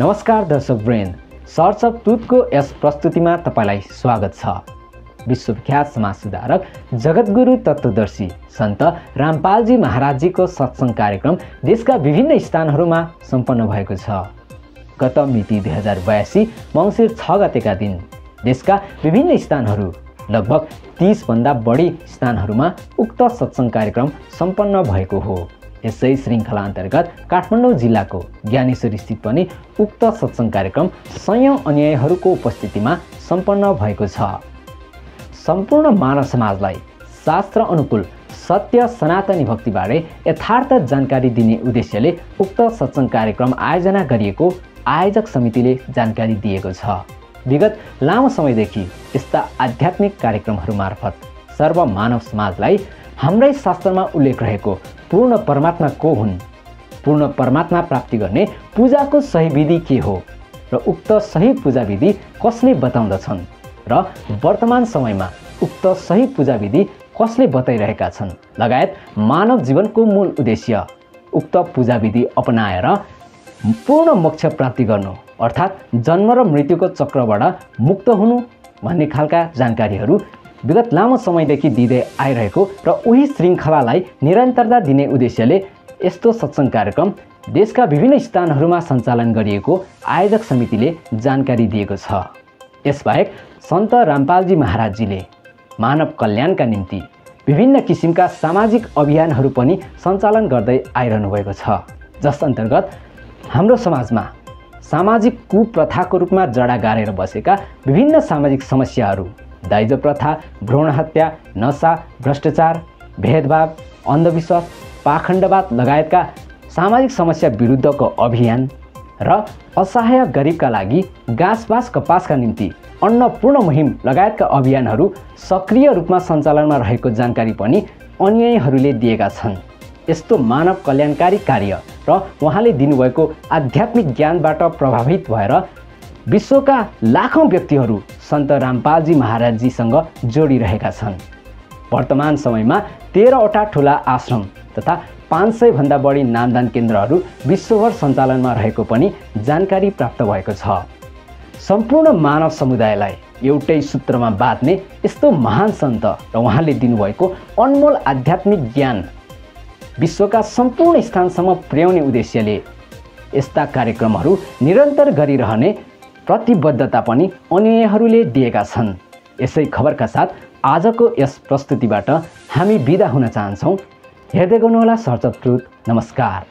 नमस्कार दर्शक वृन्द, search of ट्रुथको यस प्रस्तुतिमा तपाईलाई स्वागत छ। विश्वविख्यात समाज सुधारक जगतगुरु तत्त्वदर्शी सन्त रामपालजी महाराजजीको सत्संग कार्यक्रम देशका विभिन्न स्थानहरूमा सम्पन्न भएको छ। गत मिति 2082 मङ्सिर 6 गतेका दिन देशका विभिन्न स्थानहरू लगभग 30 भन्दा बढी स्थानहरूमा उक्त सत्संग कार्यक्रम सम्पन्न भएको हो। यसै श्रृङ्खला अन्तर्गत काठमाडौँ जिल्लाको ज्ञानेश्वरी स्थित पनि उक्त सत्संग कार्यक्रम सयौं अनुयायीहरूको उपस्थितिमा सम्पन्न भएको छ। सम्पूर्ण मानव समाजलाई शास्त्र अनुकूल सत्य सनातनी भक्तिबारे यथार्थ जानकारी दिने उद्देश्यले उक्त सत्संग कार्यक्रम आयोजना गरिएको आयोजक समितिले जानकारी दिएको छ। विगत लामो समयदेखि यस्ता आध्यात्मिक कार्यक्रमहरू मार्फत सर्वमानव समाजलाई हाम्रै शास्त्रमा उल्लेख रहेको पूर्ण परमात्मा को हुन्, पूर्ण परमात्मा प्राप्ति गर्ने पूजाको सही विधि के हो र उक्त सही पूजा विधि कसले बताउँदछन् र वर्तमान समयमा उक्त सही पूजा विधि कसले बताइरहेका छन् लगायत मानव जीवनको मूल उद्देश्य उक्त पूजा विधि अपनाएर पूर्ण मोक्ष प्राप्ति गर्नु अर्थात् जन्म र मृत्युको चक्रबाट मुक्त हुनु भन्ने खालका जानकारीहरू विगत लामो समयदेखि दिँदै आइरहेको र उही श्रृङ्खलालाई निरन्तरता दिने उद्देश्यले यस्तो सत्संग कार्यक्रम देशका विभिन्न स्थानहरूमा सञ्चालन गरिएको आयोजक समितिले जानकारी दिएको छ। यसबाहेक सन्त रामपालजी महाराजजीले मानव कल्याणका निम्ति विभिन्न किसिमका सामाजिक अभियानहरू पनि सञ्चालन गर्दै आइरहनु भएको छ, जस अन्तर्गत हाम्रो समाजमा सामाजिक कुप्रथाको रूपमा जडा गाडेर बसेका विभिन्न सामाजिक समस्याहरू दाइजो प्रथा, भ्रूण हत्या, नशा, भ्रष्टाचार, भेदभाव, अन्धविश्वास, पाखण्डवाद लगायतका सामाजिक समस्या विरुद्धको अभियान र असहाय गरिबका लागि घाँसबास कपासका निम्ति अन्नपूर्ण मुहिम लगायतका अभियानहरू सक्रिय रूपमा सञ्चालनमा रहेको जानकारी पनि अनुयायीहरूले दिएका छन्। यस्तो मानव कल्याणकारी कार्य र उहाँले दिनुभएको आध्यात्मिक ज्ञानबाट प्रभावित भएर विश्वका लाखौं व्यक्तिहरू सन्त रामपालजी महाराजजीसँग जोडिरहेका छन्। वर्तमान समयमा 13वटा ठुला आश्रम तथा 500 भन्दा बढी नामदान केन्द्रहरू विश्वभर सञ्चालनमा रहेको पनि जानकारी प्राप्त भएको छ। सम्पूर्ण मानव समुदायलाई एउटै सूत्रमा बाँध्ने यस्तो महान सन्त र उहाँले दिनुभएको अनमोल आध्यात्मिक ज्ञान विश्वका सम्पूर्ण स्थानसम्म पुर्याउने उद्देश्यले यस्ता कार्यक्रमहरू निरन्तर गरिरहने प्रतिबद्धता पनि अनुयायीहरूले दिएका छन्। यसै खबरका साथ आजको यस प्रस्तुतिबाट हामी बिदा हुन चाहन्छौँ। हेर्दै गर्नुहोला सर्च अफ ट्रुथ। नमस्कार।